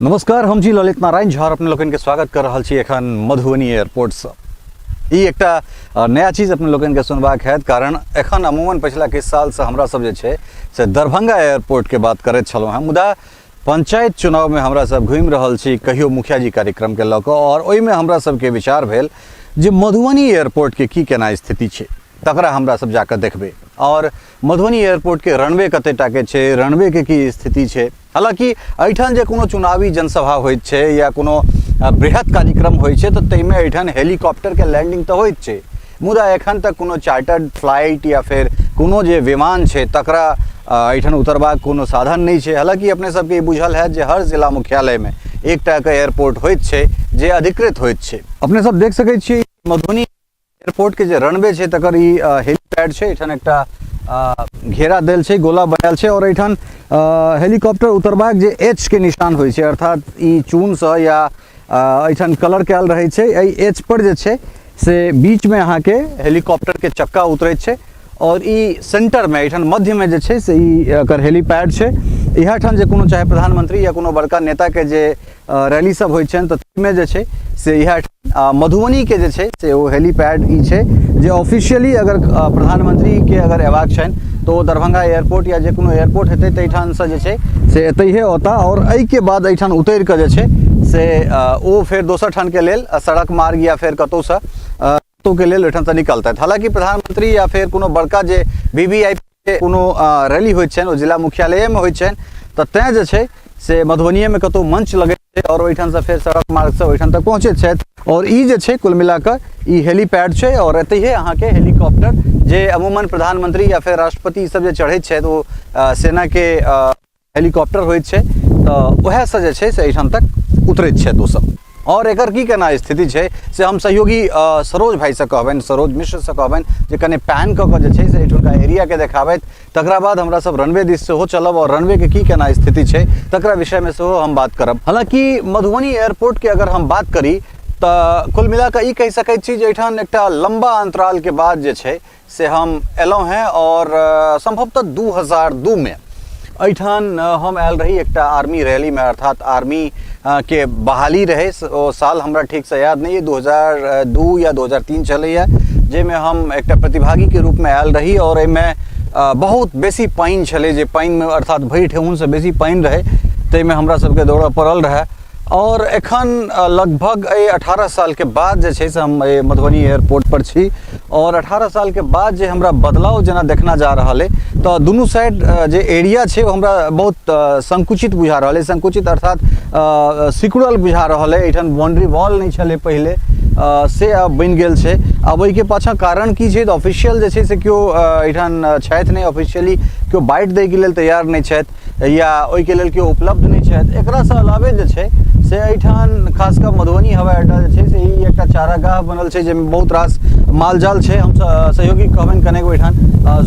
नमस्कार, हम छी ललित नारायण झा, अपने लोकनि के स्वागत कर रहल छी एखन मधुबनी एयरपोर्ट से। ई एकटा नया चीज अपने लोकनि के सुनबाक हैत, कारण एखन अमूमन पछिला किछु साल से हमरा सब जे छै से दरभंगा एयरपोर्ट के बात करैत छलहुँ हेँ, मुदा पंचायत चुनाव में हमरा सब घुमि रहल छी कहियो मुखिया जी कार्यक्रम के लऽ कऽ, और ओहिमे हमरा सबके विचार भेल जे मधुबनी एयरपोर्ट के की केना स्थिति छै तकरा हमरा सब जाकऽ देखबै, और मधुबनी एयरपोर्ट के रनवे कते टाके छै, रनवे के की स्थिति छै। हालांकि एहिठाम जे कोनो चुनावी जनसभा होइत छै या कोनो बृहत कार्यक्रम होइ छै तऽ ताहिमे एहिठाम हेलीकॉप्टरके लैंडिंग तऽ होइत छै, मुदा एखन तक कोनो चार्टर्ड फ्लाइट या फेर कोनो जे विमान छै तकरा एहिठाम उतरबाक कोनो साधन नहि छै। हालांकि अपने सबके ई बुझल हैत जे हर जिला मुख्यालयमे एकटाके एयरपोर्ट होइत छै जे अधिकृत होइत छै। अपने सब देख सकै छियै मधुबनी एयरपोर्ट के जे रनवे छै तकर ई हेलीपैड छै, एहिठाम एकटा घेरा देल छै, गोला बनायल छै, और एहिठाम हेलीकॉप्टर उतरबाक जे एच के निशान होइ छै, अर्थात ई चूनसँ या एहिठाम कलर कयल रहै छै, एहि एच पर जे छै से बीचमे अहाँके हेलीकॉप्टरके चक्का उतरैत छै, और ई सेंटरमे एहिठाम मध्यमे जे छै से ई एकर हेलीपैड छै। इएह ठाम जे कोनो चाहे प्रधानमंत्री या कोनो बड़का नेताके जे रैली सब होइ छनि तऽ ताहिमे जे छै से इएह मधुबनीके जे छै से ओ हेलीपैड ई छै जे ऑफिशियली अगर प्रधानमंत्रीके अगर अयबाक छनि तऽ ओ दरभंगा एयरपोर्ट या जे कोनो एयरपोर्ट हेतै ताहिठामसँ जे छै से एतहिए औता, आओर एहिके बाद एहिठाम उतरि कऽ जे छै से ओ फेर दोसर ठामके लेल सड़क मार्ग या फेर कतहुसँ के लेल ओहिठामसँ निकलतथि। हालाँकि प्रधानमंत्री या फेर कोनो बड़का जे VVIP कोनो रैली होइत छनि ओ जिला मुख्यालयेमे होइत छनि, तऽ तैँ जे छै से मधुबनिएमे कतहु मंच लगैत छै आओर ओहिठामसँ फेर सड़क मार्गसँ ओहिठाम तक पहुँचैत छथि। आओर ई जे छै कुल मिलाकऽ ई हेलीपैड छै, आओर एतहिए अहाँके हेलीकॉप्टर जे अमूमन प्रधानमंत्री या फेर राष्ट्रपति ई सब जे चढ़ैत छथि ओ सेनाके हेलीकॉप्टर होइत छै, तऽ उएहसँ जे छै से एहिठाम तक उतरैत छथि ओसभ। आओर एकर की केना स्थिति छै से हम सहयोगी सरोज भाइसँ कहबनि, सरोज मिश्रसँ कहबनि जे कने पैन कऽ कऽ जे छै से एहिठुनका एरियाके देखाबथि, तकरा बाद हमरा सब रनवे दिस सेहो चलब आओर रनवेके की केना स्थिति छै तकरा विषयमे सेहो हम बात करब। हालाँकि मधुबनी एयरपोर्टके अगर हम बात करी तऽ कुल मिलाकऽ ई कहि सकैत छी जे एहिठाम एकटा लम्बा अन्तरालके बाद जे छै से हम एलहुँ हेँ, आओर सम्भवतः 2002 मे एहिठाम हम आयल रही एकटा आर्मी रैलीमे, अर्थात आर्मी के बहाली रहै, ओ साल हमरा ठीकसँ याद नहि अइ, 2002 या 2003 छलैए, जाहिमे हम एकटा प्रतिभागीके रूपमे आयल रही। आओर एहिमे बहुत बेसी पानि छलै, जे पानिमे अर्थात भरि ठेहुनसँ बेसी पानि रहै, ताहिमे हमरा सबके दौड़ऽ पड़ल रहए। और एखन लगभग एहि 18 सालके बाद जे छै से हम एहि मधुबनी एयरपोर्ट पर छी, और 18 सालके बाद जे हमरा बदलाव जेना देखना जा रहल अइ तऽ दुनू साइड जे एरिया छै ओ हमरा बहुत संकुचित बुझा रहल अइ, संकुचित अर्थात सिकुड़ल बुझा रहल अइ। एहिठाम बाउंड्री वॉल नहि छलै पहिले, से आब बनि गेल छै। आब ओहिके पाछाँ कारण की छै तऽ ऑफिशियल जे छै से केओ एहिठाम छथि नहि, ऑफिशियली केओ बाइट दैके लेल तैयार नहि छथि या ओहिके लेल केओ उपलब्ध नहि छथि। एकरासँ अलावे जे छै से एहिठाम खास कऽ मधुबनी हवाई अड्डा जे छै से ई एकटा चारागाह बनल छै जाहिमे बहुत रास माल जाल छै। हम सहयोगी कहबनि कनेक ओहिठाम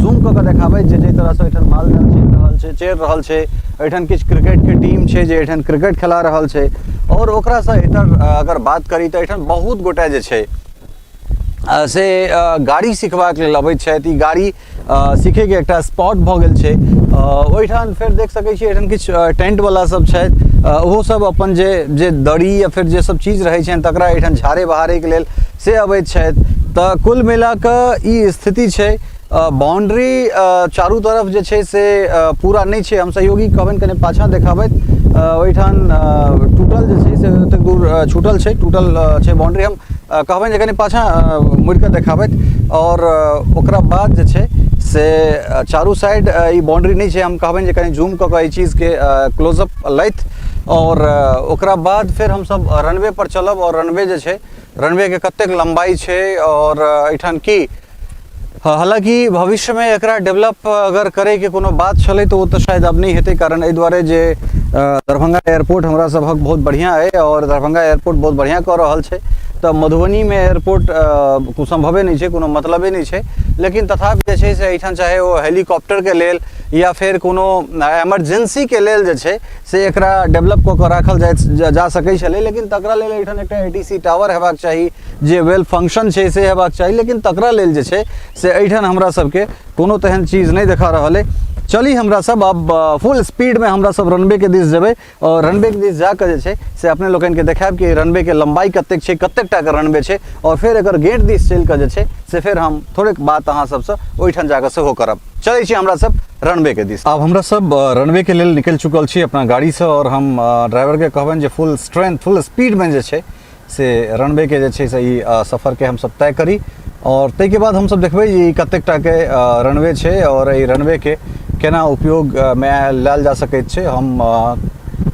जूम कऽ कऽ देखाबै जे जाहि तरहसँ ओहिठाम माल जाल चलि रहल छै, चरि रहल छै। एहिठाम किछु क्रिकेटके टीम छै जे एहिठाम क्रिकेट खेला रहल छै। आओर ओकरासँ इतर अगर बात करी तऽ एहिठाम बहुत गोटे जे छै से गाड़ी सिखबाक लेल अबैत छथि। ई गाड़ी सीखैके एकटा स्पॉट भऽ गेल छै। ओहिठाम फेर देख सकै छी एहिठाम किछु टेंटवला सब छथि, ओहो सब अपन जे जे दरी या फेर जे सब चीज रहै छनि तकरा एहिठाम झाड़े बहारैके लेल से अबैत छथि। तऽ कुल मिलाकऽ ई स्थिति छै। बाउंड्री चारू तरफ जे छै से पूरा नहि छै। हम सहयोगी कहबनि कने पाछाँ देखाबैत, ओहिठाम टूटल जे छै से ओतेक दूर छूटल छै, टूटल छै बाउंड्री। हम कहबनि जे कनि पाछाँ मुड़िकऽ देखाबैत। आओर ओकरा बाद जे छै से चारू साइड ई बाउंड्री नहि छै। हम कहबनि जे कनि जूम कऽ कऽ एहि चीजके क्लोजअप लैथ। आओर ओकरा बाद फेर हमसब रनवे पर चलब, आओर रनवे जे छै रनवेके कतेक लम्बाइ छै आओर एहिठाम की, हालाँकि भविष्यमे एकरा डेवलप अगर करैके कोनो बात छलै तऽ ओ तऽ शायद आब नहि हेतै, कारण एहि दुआरे जे दरभंगा एयरपोर्ट हमरा सभक बहुत बढ़िआँ अइ आओर दरभंगा एयरपोर्ट बहुत बढ़िआँ कऽ रहल छै, तऽ मधुबनीमे एयरपोर्ट सम्भवे नहि छै, कोनो मतलबे नहि छै। लेकिन तथापि जे छै से एहिठाम चाहे ओ हेलीकॉप्टरके लेल या फेर कोनो इमरजेंसीके लेल जे छै से एकरा डेवलप कऽ कऽ राखल जा जा सकै छलै, लेकिन तकरा लेल एहिठाम एकटा ए टी सी टावर हेबाक चाही जे वेल फंक्शन छै से हेबाक चाही। लेकिन तकरा लेल जे छै से एहिठाम हमरा सबके कोनो तेहन चीज नहि देखा रहल अइ। चली हमरा सब अब फुल स्पीडमे हमरा सब रनवे के दिस जेबै आओर रनवे के दिस जाकऽ जे छै से अपने लोकनिके देखायब कि रनवे के लम्बाई कतेक छै, कतेक टाके रनवे छै, आओर फेर एकर गेट दिस चलि कऽ जे छै से फेर हम थोड़ेक बात अहाँ सबसँ ओहिठाम जाकऽ सेहो करब। चलै छी हमरा सब रनवे के दिस। आब हमरा सब रनवे के लेल निकलि चुकल छी अपना गाड़ीसँ आओर हम ड्राइवरके कहबनि जे फुल स्ट्रेंथ फुल स्पीडमे जे छै से रनवे के जे छै से ई सफरके हमसब तय करी आओर ताहिके बाद हमसब देखबै जे ई कतेक टाके रनवे छै आओर एहि रनवेके केना उपयोगमे लायल जा सकैत छै। हम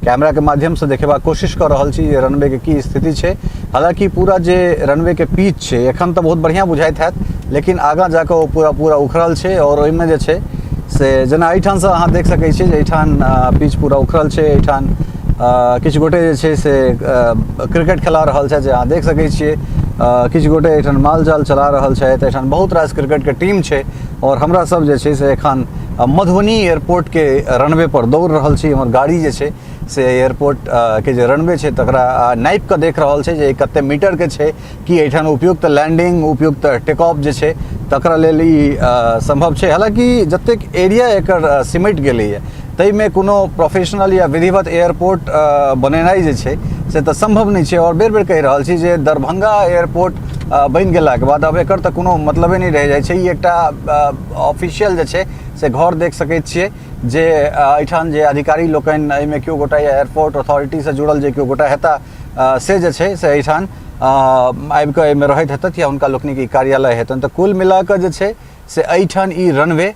कैमराके माध्यमसँ देखेबाक कोशिश कऽ रहल छी जे रनवेके की स्थिति छै। हालाँकि पूरा जे रनवेके पिच छै एखन तऽ बहुत बढ़िआँ बुझाइत हैत, लेकिन आगाँ जाकऽ ओ पूरा पूरा उखड़ल छै आओर ओहिमे जे छै से जेना एहिठामसँ अहाँ देख सकै छियै जे एहिठाम पिच पूरा उखड़ल छै। एहिठाम किछु गोटे जे छै से क्रिकेट खेला रहल छथि जे अहाँ देख सकै छियै। किछु गोटे एहिठाम माल जाल चला रहल छथि। एहिठाम बहुत रास क्रिकेटके टीम छै आओर हमरा सब जे छै से एखन मधुबनी एयरपोर्टके रनवे पर दौड़ रहल छी। हमर गाड़ी जे छै से एयरपोर्ट के जे रनवे छै तकरा नापि कऽ देख रहल छै जे कते मीटरके छै, कि एहिठाम उपयुक्त लैंडिंग उपयुक्त टेक ऑफ जे छै तकरा लेल ई सम्भव छै। हालाँकि जतेक एरिया एकर सिमटि गेलैए ताहिमे कोनो प्रोफेशनल या विधिवत एयरपोर्ट बनेनाइ जे छै से तऽ सम्भव नहि छै। आओर बेर बेर कहि रहल छी जे दरभंगा एयरपोर्ट बनि गेलाके बाद आब एकर तऽ कोनो मतलबे नहि रहि जाइ छै। ई एकटा ऑफिशियल जे छै से घर देख सकै छियै जे एहिठाम जे अधिकारी लोकनि एहिमे केओ गोटा या एयरपोर्ट अथॉरिटीसँ जुड़ल जे केओ गोटा हेताह से जे छै से एहिठाम आबि कऽ एहिमे रहैत हेतथि या हुनका लोकनिक ई कार्यालय हेतनि। तऽ कुल मिला कऽ जे छै से एहिठाम ई रनवे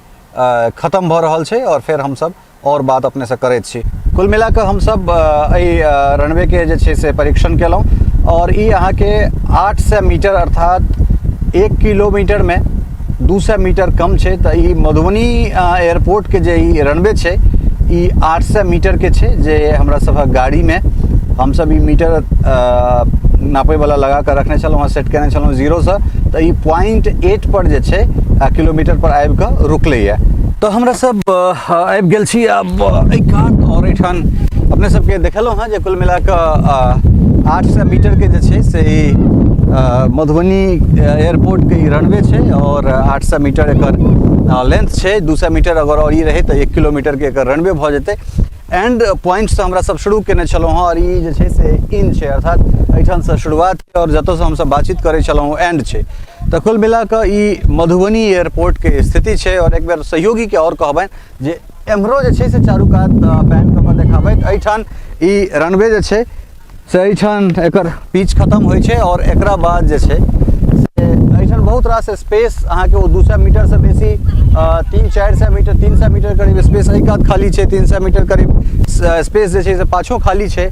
खतम भऽ रहल छै आओर फेर हमसब आओर बात अपनेसँ करैत छी। कुल मिला कऽ हमसब एहि रनवेके जे छै से परीक्षण केलहुँ आओर ई अहाँके 800 मीटर अर्थात 1 किलोमीटरमे 200 मीटर कम छै। तऽ ई मधुबनी एयरपोर्टके जे ई रनवे छै ई 800 मीटरके छै जे हमरा सभक गाड़ीमे हमसब ई मीटर नापैवला लगा कऽ रखने छलहुँ हँ, सेट केने छलहुँ जीरोसँ, तऽ ई 0.8 पर जे छै किलोमीटर पर आबि कऽ रुकलैए। तऽ हमरा सब आबि गेल छी आब एहि कात आओर एहिठाम अपने सबके देखेलहुँ हँ जे कुल मिला कऽ 800 मीटरके जे छै से ई मधुबनी एयरपोर्टके ई रनवे छै आओर 800 मीटर एकर लेंथ छै। 200 मीटर अगर आओर ई रहै तऽ 1 किलोमीटरके एकर रनवे भऽ जेतै। एंड पॉइंटसँ हमरा सब शुरू केने छलहुँ हँ आओर ई जे छै से इन छै, अर्थात एहिठामसँ शुरुआत छै आओर जतऽसँ हमसब बातचीत करै छलहुँ एंड छै। तऽ कुल मिला कऽ ई मधुबनी एयरपोर्टके स्थिति छै। आओर एक बेर सहयोगीके आओर कहबनि जे एम्हरो जे छै से चारू कात पैन कऽ कऽ देखाबैत एहिठाम ई रनवे जे छै से एहिठाम एकर पिच खतम होइ छै आओर एकरा बाद जे छै से एहिठाम बहुत रास स्पेस अहाँके ओ 200 मीटरसँ बेसी 300-400 मीटर 300 मीटर करीब स्पेस एहि कात खाली छै, 300 मीटर करीब स्पेस जे छै से पाछो खाली छै।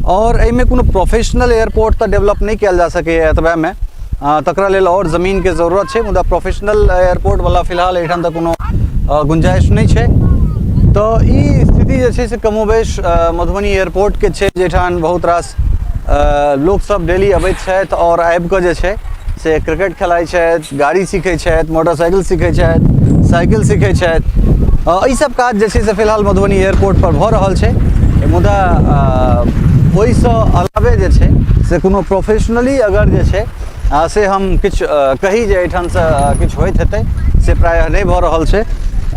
आओर एहिमे कोनो प्रोफेशनल एयरपोर्ट तऽ डेवलप नहि कयल जा सकैए एतबेमे, तकरा लेल आओर जमीनके जरूरत छै, मुदा प्रोफेशनल एयरपोर्टवला फिलहाल एहिठाम तऽ कोनो गुंजाइश नहि छै। तऽ ई स्थिति जे छै से कमोबेश मधुबनी एयरपोर्टके छै जाहिठाम बहुत रास लोकसब डेली अबैत छथि आओर आबिकऽ जे छै से क्रिकेट खेलाइ छथि, गाड़ी सीखै छथि, मोटरसाइकिल सीखै छथि, साइकिल सीखै छथि। एहि सब काज जे छै से फिलहाल मधुबनी एयरपोर्टपर भऽ रहल छै। मुदा ओहिसँ अलावे जे छै से कोनो प्रोफेशनली अगर जे छै से हम किछु कही जे एहिठामसँ किछु होइत हेतै से प्रायः नहि भऽ रहल छै।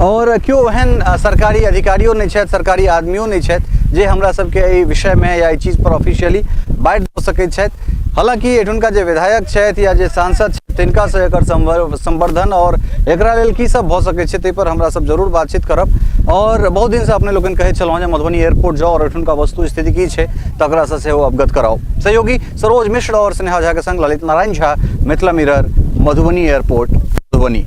आओर केओ एहन सरकारी अधिकारियो नहि छथि, सरकारी आदमियो नहि छथि जे हमरा सबके एहि विषयमे या एहि चीजपर ऑफिशियली बाइट दऽ सकैत छथि। हालाँकि एहिठुनका जे विधायक छथि या जे सांसद छथि तिनकासँ एकर संवर्धन आओर एकरा लेल की सब भऽ सकै छै ताहिपर हमरा सब जरूर बातचीत करब। आओर बहुत दिनसँ अपने लोकनि कहै छलहुँ जे मधुबनी एयरपोर्ट जाउ आओर एहिठुनका वस्तु स्थिति की छै तकरासँ सेहो अवगत कराउ। सहयोगी सरोज मिश्र और स्नेहा झा के संग ललित नारायण झा, मिथिला मिरर, मधुबनी एयरपोर्ट, मधुबनी।